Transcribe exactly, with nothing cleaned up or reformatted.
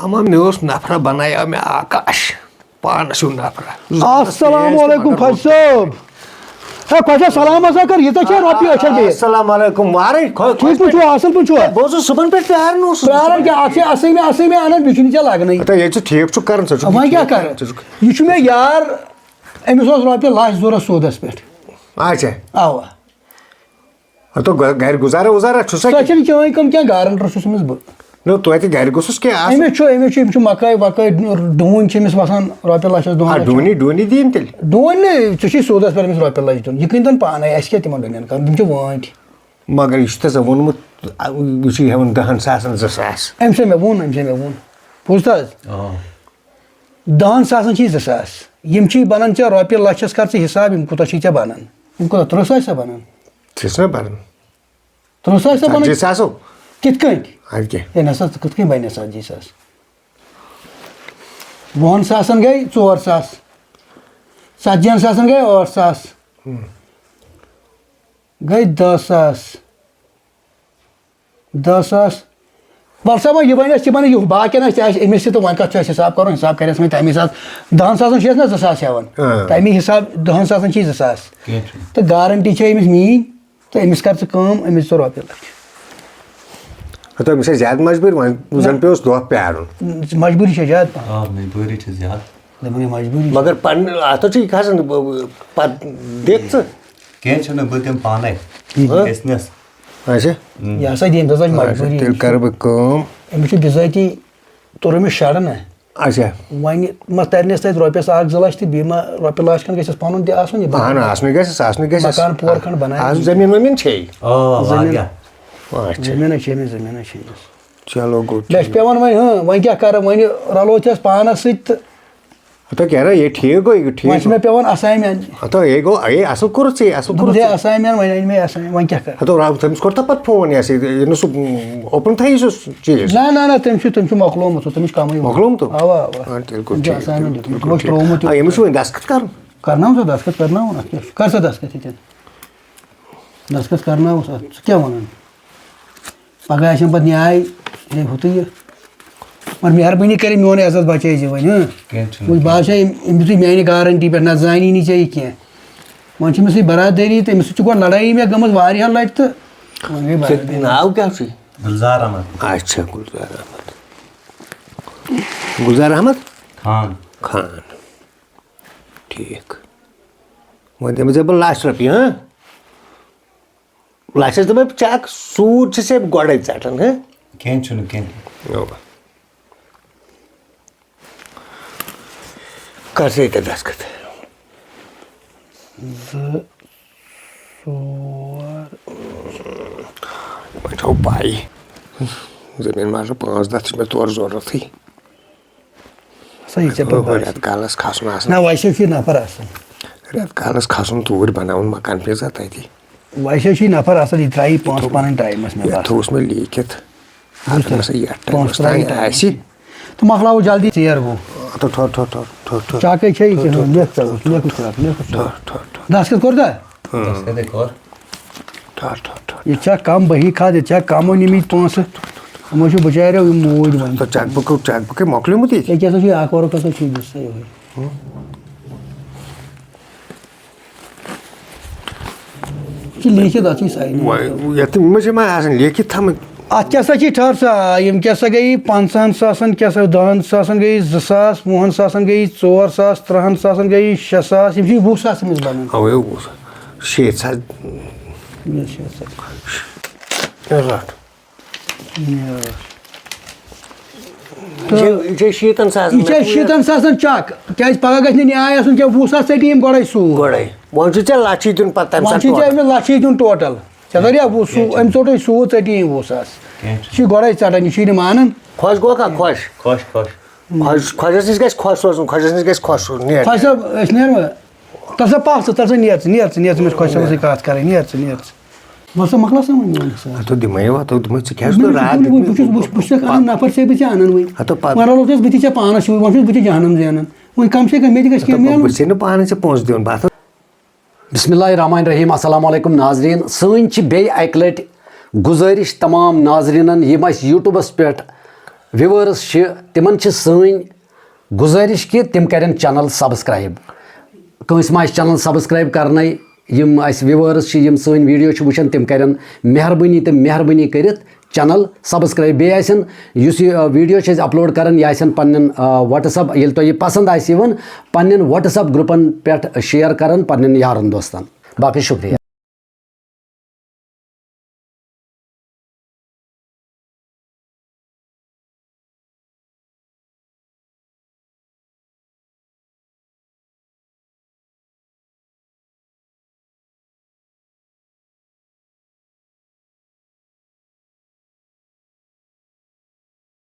اما مےٚ اوس نفرہ بنایا مےٚ آکاش، پانس ہیوٗ نفرہ۔ السلام علیکم خۄجہِ صٲب۔ ہے خۄجہِ صٲب، سلام ہسا کر، ییٖژاہ چھےٚ رۄپیہِ أچھن بیٚیہِ؟ السلام علیکم، وارے۔ ٹھیٖک پٲٹھۍ چھُوا؟ اَصٕل پٲٹھۍ چھُوا؟ بہٕ اوسُس صُبحن پٮ۪ٹھ پیاران اوسُس۔ پیاران کیٛاہ؟ اَتھ چھِ اَصٕل مےٚ، اَصٕل مےٚ اَنان، بیٚیہِ چھُنہٕ ژےٚ لگنٕے۔ ہتا ییٚلہِ ژٕ ٹھیٖک چھُکھ کران، ژٕ چھُکھ وۄنۍ کیٛاہ کرٕ؟ ژٕ چھُکھ یہِ چھُ مےٚ یار، أمِس اوس رۄپیہِ لچھ ضوٚرَتھ سوٗدَس پٮ۪ٹھ۔ اچھا۔ اَوا۔ ہتو گرِ گُزارا وُزارا چھُسا؟ سۄ چھنہٕ چٲنۍ کٲم کینٛہہ، گارنٹر چھُس أمِس بہٕ۔ نو، توتہِ گرِ گوٚژھُس کینٛہہ آسُن۔ أمِس چھُ، أمِس چھُ، یِم چھِ مکٲے وکٲے، ڈوٗنۍ چھِ أمِس وسان رۄپیہِ لچھس دۄن آ، لچھن۔ ڈوٗنی، ڈوٗنی دِیِن تیٚلہِ۔ ڈوٗنۍ نہٕ، ژےٚ چھُے سوٗدس پٮ۪ٹھ أمِس رۄپیہِ لچھ دیُن، یہِ کٕنۍ تن پانے، اَسہِ کیٛاہ تِمن ڈوٗنٮ۪ن کرُن، تِم چھِ وٲنٹھۍ۔ مگر یہِ چھُ تۄہہِ ژےٚ ووٚنمُت، آ، یہِ چھُ ہٮ۪وان دَہن ساسن زٕ ساس۔ أمۍ سۭتۍ مےٚ ووٚن، أمۍ سۭتۍ مےٚ ووٚن، بوٗزتھا حظ؟ آ۔ دَہن ساسن چھِ یہِ زٕ ساس، یِم چھِ بنان ژےٚ رۄپیہِ لچھس، کر ژٕ حساب، یِم کوٗتاہ چھِ ژےٚ بنان؟ یِم کوٗتاہ، تٕرٛہ ساس چھا بنان؟ ژٕ چھُکھ نا بنان۔ ترٛہ ساس ہسا بنان۔ ژتجی ساس ہو۔ کِتھ کٔنۍ؟ اَدٕ کیٛاہ؟ ہے نسا، ژٕ کِتھ کٔنۍ بنہِ ژتجی ساس؟ وُہن ساسن گٔے ژور ساس، ژتجی ہن ساسن گٔے ٲٹھ ساس، گٔے دہ ساس، دہ ساس۔ وَلہٕ سا وۄنۍ یہِ بنہِ اَسہِ، یہِ بنہِ یہِ، باقین آسہِ تہِ آسہِ أمِس تہِ، تہٕ وۄنۍ کَتھ چھُ اَسہِ حِساب کَرُن؟ حِساب کَرِ اَسہِ وۄنۍ تَمی ساتہٕ۔ دَہن ساسن چھِ اَسہِ نہ زٕ ساس ہٮ۪وان، آ۔ تَمی حِساب دَہن ساسن چھِ زٕ ساس۔ کینٛہہ چھُنہٕ۔ تہٕ گارنٹی چھےٚ أمِس میٛٲنۍ۔ تہٕ أمِس کر ژٕ کٲم، أمِس دِ ژٕ رۄپیہِ لَچھ۔ ہتو أمِس ٲسۍ زیادٕ مجبوٗرۍ، وۄنۍ زن پیوس دۄہ پیارُن۔ مجبوٗری چھےٚ زیادٕ پہم۔ آ، مجبوٗری چھِ زیادٕ۔ دوٚپُن، یہِ مجبوٗری چھِ۔ مگر پننہِ اتھ چھُ یہِ کھسان، پتہٕ دِکھ ژٕ۔ کینٛہہ چھُنہٕ، بہٕ دِمہٕ پانے۔ ہہ؟ گژھنس۔ اچھا۔ یہِ ہسا دِیِن، تَس حظ چھِ اچھا، مجبوٗری۔ تیٚلہِ کرٕ بہٕ کٲم۔ أمِس چھُ بِذٲتی توٚر أمِس شرن۔ اچھا۔ وۄنۍ ما ترنس تتہِ رۄپیس اکھ زٕ لچھ تہٕ بیٚیہِ ما رۄپیہِ لچھ کھنڈ گژھٮ۪س پنُن تہِ آسُن، یہِ اہن، بناوِ۔ آسنُے گژھٮ۪س، آسنُے گژھٮ۪س۔ مکان پور کھنڈ بناوِ۔ آ، زٔمیٖن ؤمیٖن چھے؟ آ، زٔمیٖن۔ واریاہ۔ اچھا۔ زٔمیٖنٕے چھے مےٚ، زٔمیٖنٕے چھے مےٚ۔ چلو گوٚو، مےٚ چھُ ٹھیٖک۔ پٮ۪وان وۄنۍ، ہاں، وۄنۍ کیٛاہ کرٕ، وۄنۍ رلو تھس پانس سۭتۍ تہٕ ہتو کیٛاہ نا، یہِ ٹھیٖک گوٚو، یہِ ٹھیٖک وۄنۍ چھُ مےٚ گوٚو۔ پٮ۪وان assignment۔ ہتو یہِ گوٚو، یہِ اصل کوٚرُتھ ژےٚ، اصل دوٚپُن کوٚرُتھ ژےٚ ژےٚ۔ Assignment، وۄنۍ أنۍ مےٚ assignment، وۄنۍ کیٛاہ کرٕ؟ ہتو رب، تٔمِس کوٚر تہ پتہٕ فون، یہِ ہسا یہِ، ییٚلہِ نہٕ سُہ open تھایہِ سُہ چیٖز۔ نہ، نہ، نہ، تٔمۍ چھُ، تٔمۍ چھُ مۄکلومُت، تٔمِس چھُ کمٕے۔ مۄکلومُت؟ اوا، اوا۔ آ، تیٚلہِ گوٚو تٔمۍ چھُ ٹھیٖک، assignment تیٚلہِ دیُتمُت، گوٚو مےٚ اوس ٹھیٖک۔ ترٛوومُت یہِ۔ آ، ییٚمِس چھُ وۄنۍ دستخط کرُن۔ کرناوُن سا دستخط، کرناوُن، اتھ کیٛاہ چھُ؟ کر سا دستخط ییٚتٮ۪ن۔ دستخط کرناوُس اتھ، ژٕ کیٛاہ ونان؟ پگاہ آسن پتہٕ نیاے، ہے ہُتہٕ یہِ۔ مگر مہربٲنی کٔرِتھ میون عزت بچٲے زِ وۄنۍ، ہاں؟ کینٛہہ چھُنہٕ۔ وۄنۍ بہٕ حظ چھُسے أمۍ، أمۍ دیُتُے میانہِ گارنٹی پٮ۪ٹھ، نہ زانی نہٕ ژےٚ یہِ کینٛہہ۔ وۄنۍ چھِ مےٚ سۭتۍ برادری تہٕ أمِس سۭتۍ چھِ گۄڈٕ لڑٲیی مےٚ گٔمٕژ واریاہ لٹہِ تہٕ وۄنۍ گٔے ژےٚ برادری۔ ناو کیٛاہ چھُے؟ گُلزار احمد۔ اچھا، گُلزار احمد۔ گُلزار احمد؟ خان۔ خان۔ ٹھیٖک۔ وۄنۍ دِمہٕ ژےٚ بہٕ لچھ رۄپیہِ، ہاں؟ لچھس دِمے بہٕ چیک، سوٗد چھِ ژےٚ گۄڈَے ژَٹان، ہہ؟ کینٛہہ چھُنہٕ، کینٛہہ چھُنہٕ۔ اَوا۔ کر ژٕ ییٚتٮ۪تھ دستخط۔ زٕ، ژور۔ وۄنۍ چھو پَے، زٔمیٖن ما چھُ پانٛژھ دَہ، تہِ چھِ مےٚ تورٕ ضوٚرَتھٕے۔ سا یہِ ژےٚ پَتہٕ باسہِ۔ رٮ۪تہٕ کالَس کھَسُن آسان۔ نہ، ویسے چھُ یہِ نفر آسان۔ رٮ۪تہٕ کالَس کھَسُن توٗرۍ، بَناوُن مکان پیٖزا تَتی۔ ویسے چھُ یہِ نفر آسان، یہِ ترٛایہِ پونٛسہٕ پَنٕنۍ ٹایمَس مےٚ یَتھ باسان۔ تھوٚوُس مےٚ لیٖکھِتھ۔ بوٗزتھا؟ اگر نہ سا یَتھ پونٛسہٕ ٹایمَس ترٛایہِ تام ٹایمَس۔ آسہِ، تہٕ مۄکلاوو جلدی، ژیر گوٚو۔ تہٕ ٹھوٚر، ٹھوٚر، ٹھوٚر، ٹھوٚر، ٹھوٚر۔ چاکے چھےٚ یہِ ٹھوٚر، کینٛہہ، ٹھوٚر، لیکھ ژٕ، ٹھوٚر، لیکھ ژٕ، لیکھ ژٕ۔ ٹھوٚر، ٹھوٚر، ٹھوٚر۔ دستخط کوٚر تہ؟ دستخط ہے کوٚر۔ ٹھوٚر، ٹھوٚر، ٹھوٚر۔ یہِ چھا کم بہی کھاد، یہِ چھا کم نِمٕتۍ پونٛسہٕ؟ یِمو چھِ بِچاریو یِم موٗدۍ وۄنۍ۔ تہٕ چیک بُک، چیک بُک ہے مۄکلیومُت ییٚتہِ۔ ییٚکیٛاہ سا چھُ یہِ اکھ اورُک ہسا چھُ یہِ سا یِہوٚے۔ یہِ چھِ لیٖکھِتھ، اَتھ چھِ سارنٕے۔ وۄنۍ یَتھ منٛز یِم آسان لیٖکھِتھ تھٲمٕتۍ۔ اَتھ کیٛاہ سا چھِ، ٹھٔہر سا، یِم کیٛاہ سا گٔیی پنٛژاہَن ساسَن، کیٛاہ سا دَہَن ساسَن گٔیی زٕ ساس، وُہَن ساسَن گٔیی ژور ساس، تٕرٛہَن ساسَن گٔیی شےٚ ساس، یِم چھِ وُہ ساس أمِس بَنان۔ اَوَے وُہ ساس۔ شیٖتھ ساس۔ یہِ چھِ شیٖتھ ساس۔ رَٹھ۔ یہِ چھِ، یہِ چھِ شیٖتَن ساسَن۔ یہِ چھِ شیٖتَن ساسَن چَک، کیٛازِ پَگاہ گژھِ نہٕ نیاے آسُن کینٛہہ، وُہ ساس ژَٹہِ یِم گۄڈَے سوٗد۔ گۄڈَے۔ وۄنۍ چھُ ژےٚ لَچھٕے دیُن پَتہٕ تَمہِ وۄنۍ ساتہٕ چھُ ژےٚ ٹوٹَل۔ أمِس لَچھٕے دیُن ٹوٹَل۔ ژےٚ تَریٛا وُہ سوٗد، أمۍ ژوٚٹُے سوٗد، ژَٹہِ یِم وُہ ساس۔ کینٛہہ چھُنہٕ۔ یہِ چھُ گۄڈَے ژَٹان، یہِ چھُے نہٕ مانان۔ خۄش گوٚو کانٛہہ؟ خۄش۔ خۄش، خۄش۔ خۄش، خۄشَس نِش گژھِ خۄش روزُن، خۄشَس نِش گژھِ خۄش روزُن، نیر۔ خۄش صٲب، أسۍ نیرو۔ تَلہٕ سا پَکھ ژٕ، تَلہٕ سا نیر ژٕ، نیر ژٕ، نیر ژٕ، مےٚ چھِ خۄش صٲبَس سۭتۍ کَتھ کَرٕنۍ، نیر ژٕ، نیر ژٕ۔ بہٕ ہسا مۄکلاو سا وۄنۍ میون حساب۔ ہتو دِمے، ہتو دِمے، ژٕ کیٛازِ چھُکھ راتھ دِتمٕتۍ؟ بہٕ چھُس، بہٕ چھُس، بہٕ چھُس اکھ اکھ نفر ژےٚ بہٕ ژےٚ اَنان وۄنۍ۔ ہتو پتہٕ وۄنۍ رلو تہٕ أسۍ بہٕ تہِ ژےٚ پانس سۭتۍ، وۄنۍ چھُس بہٕ تہِ جہنم زینان۔ وۄنۍ کم سے کم مےٚ تہِ گژھِ ہتو کینٛہہ پتہٕ میلُن۔ بہٕ ژےٚ نہٕ پانس ژےٚ پونٛسہٕ دِوان، بہٕ ہسا۔ بسم اللہ الرحمن الرحیم۔ السلام علیکم ناظرین، سٲنۍ چھِ بیٚیہِ اکہِ لٹہِ گُزٲرِش تمام ناظرینن، یِم اسہِ یوٹیوبس پٮ۪ٹھ ویورس چھِ، تِمن چھِ سٲنۍ گُزٲرِش کہِ تِم کرن چینل سبسکرائب۔ کٲنٛسہِ ما آسہِ چینل سبسکرائب کرنے، یِم اسہِ ویورس چھِ، یِم سٲنۍ ویڈیو چھِ وٕچھان، تِم کرن مہربٲنی تہٕ مہربٲنی کٔرِتھ چینل سبسکرائب۔ بیٚیہِ آسن، یُس یہِ ویڈیو چھِ أسۍ اپلوڈ کران، یہِ آسن پننٮ۪ن WhatsApp، ییٚلہِ تۄہہِ یہِ پسند آسہِ یِوان، پننٮ۪ن WhatsApp گروپن پٮ۪ٹھ شیئر کران پننٮ۪ن یارن دوستن۔ باقٕے شُکریہ۔